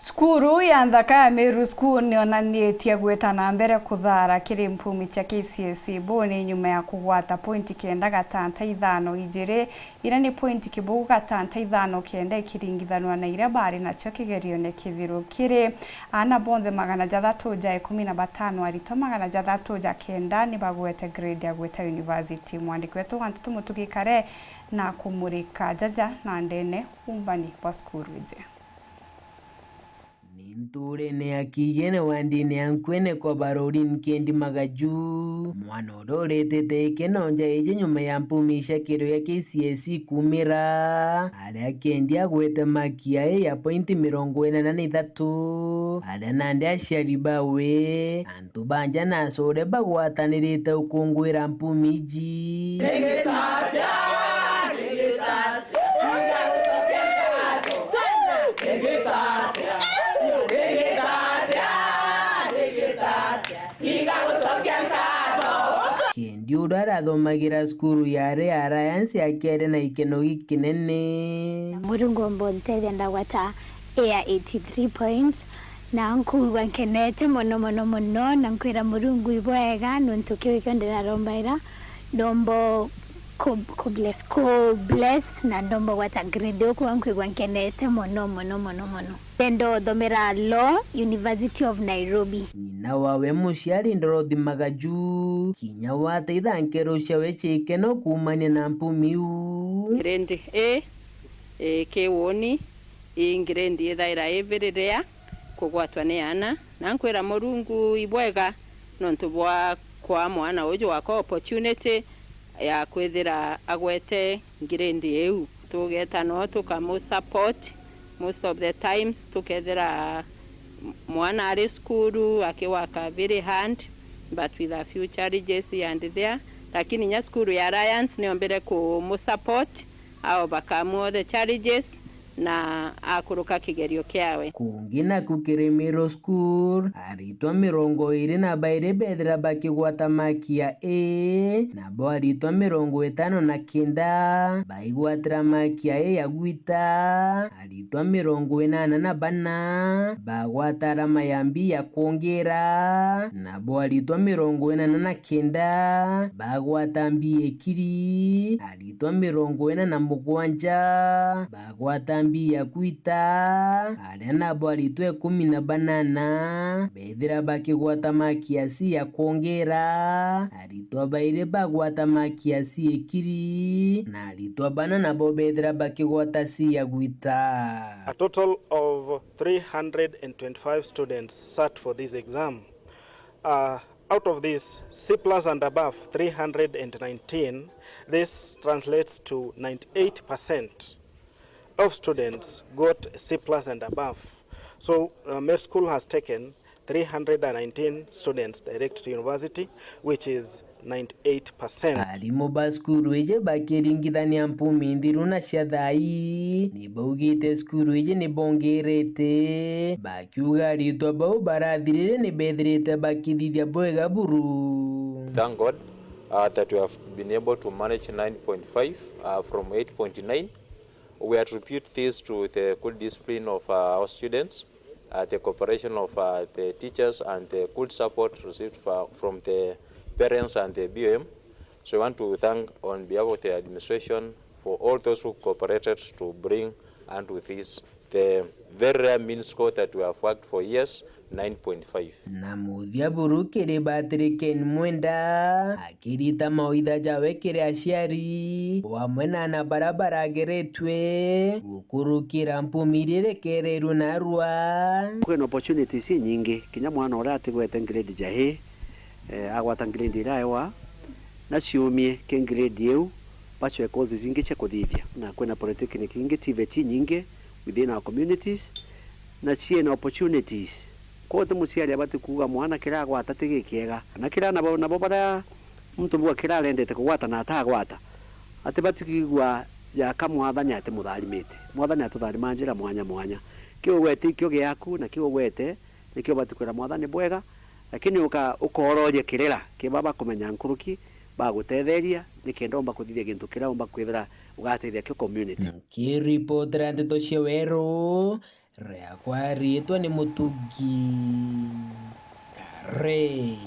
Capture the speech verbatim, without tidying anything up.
Cukuru ya nthaka ya Meru School nionanitie gwita na mbere kuthara kiri mpumi cia K C S E boni nyuma ya kugwata pointi kenda gatanta ithano ijiri, iria ni pointi kibugu gatanta ithano kenda ikiringithanwa na iria bari nacio kigerione kithiru. Kiri aana bonthe magana jathatu ja ikumi na batano, aritwa magana jathatu ja kenda ni bagwete grade ya gwita university. Mwandiki wetu wa nteto Mutugi Kare na kumurika jaja na ndene uumbani bwa cukuru iji. Ni ntuurene ya Kiigene wandine ya Nkwene kwa Barolin Kendi Magaju, mwana uria uretete ikeno nja iji nyuma ya mpumi cia kirio ya K C S E kumira, aria Kendi agwete maki ya A ya pointi mirongo inana na ithatu, aria nandi aciari bawe, antu ba nja na acore bagwatanirite ukunguira mpumi iji. Kendi uria arathomagira cukuru ya Area Alliance akiaria na ikeno gikinene. Murungu omba untethia ndagwata A ya eighty-three points, na nkuigua nkenete mono, mono, mono, na nkwira Murungu ibwega nontu kiu kio ndirarombaira. Ndomba ku, ku bless, ku bless, na ndomba gwata grade uku nkwigua nkenete mono, mono, mono, mono. Ndenda uthomera Law, University of Nairobi. Ng'ina wawe muciari Dorothy Magaju, kinya wateitha nkero ciawe cia ikeno kuumania na mpumi iu. Grade A, i kiwoni, i grade ithaira iviriria kugwatwa ni aana, na nkwira Murungu ibwega nontu bwa kwa mwana uju wakwa opportunity ya kwithira agwete grade iu. Tugeta no tukamu support most of the times, tukethira mwana ari cukuru akiwaka very hard, but with a few challenges here and there, lakini nya cukuru ya Alliance niombire kumu support, a overcome all the challenges, na akuruka kigerio kiawe. Kungi naku kiri Middle School, aritwa mirongo iiri na bairi bethira bakigwata maki ya A, nabo aritwa mirongo itano na kenda baigwatira maki ya A ya gwita, aritwa mirongo inana na bana bagwata arama ya B ya kwongeera, nabo aritwa mirongo inana na kenda bagwata B ikiri, aritwa mirongo ina na mugwanja bagwata B ya kwita, aria nabo aritwa ikumi na banana bethira bakigwata maki ya C ya kwongeera, aritwa bairi bagwata maki ya C ikiri, na aritwa bana nabo bethira bakigwata C ya gwita. A total of three hundred and twenty-five students sat for this exam. Uh, out of this, C plus and above, three hundred and nineteen, this translates to ninety-eight percent of students got C plus and above. So, uh, Meru School has taken three hundred and nineteen students direct to university, which is ninety-eight percent. Arimu ba cukuru iji bakiringithania mpumi nthiru na cia thaa ii, ni baugite cukuru iji ni bongerete, bakiuga aritwa bau barathirire ni bethirite bakithithia bwega buru. Thank God, uh, that we have been able to manage nine point five, uh, from eight point nine. We attribute this to the good discipline of, uh, our students, uh, the cooperation of, uh, the teachers and the good support received fa-, from the parents and the B O M. So we want to thank on behalf of the administration for all those who cooperated to bring unto this the very rare mean score that we have worked for years, nine point five. Na muthia buru kiri Patrick Ken Mwenda, akirita mawaitha jawe kiri aciari, o amwe na aana bara barageretue gukurukira mpumi iria irekererue narua. Kwina opportunities inyingi, kinya mwana uria atigwete grade ja A, eh, agwata grade iria ewa, na ciumie ki grade iu, bacwe courses ingi cia kuthithia. Na kwina polytechnic ingi, TVET inyingi within our communities, na ciina opportunities. Kwou ti muciari abati kuuga mwana kiria agwata ti gikiega, kana kiria nabo, nabo baria muntu bua kiria arendete kugwata na atagwata, atibati kwigua jaka Mwathani atimutharimite. Mwathani atutharima njira mwanya mwanya. Kiu ugwete ikio giaku, na kiu ugwete nikio ubati kwira Mwathani bwega, lakini uka-, ukoororia kirira ki baba bakumenya nkuruki, bagutetheria, nikenda umba kuthithia gintu kiria umba kwithira ugateithia kio community. Nkiripotera ndeto cia Weru, Riakwa riitwa ni Mutugi Kare.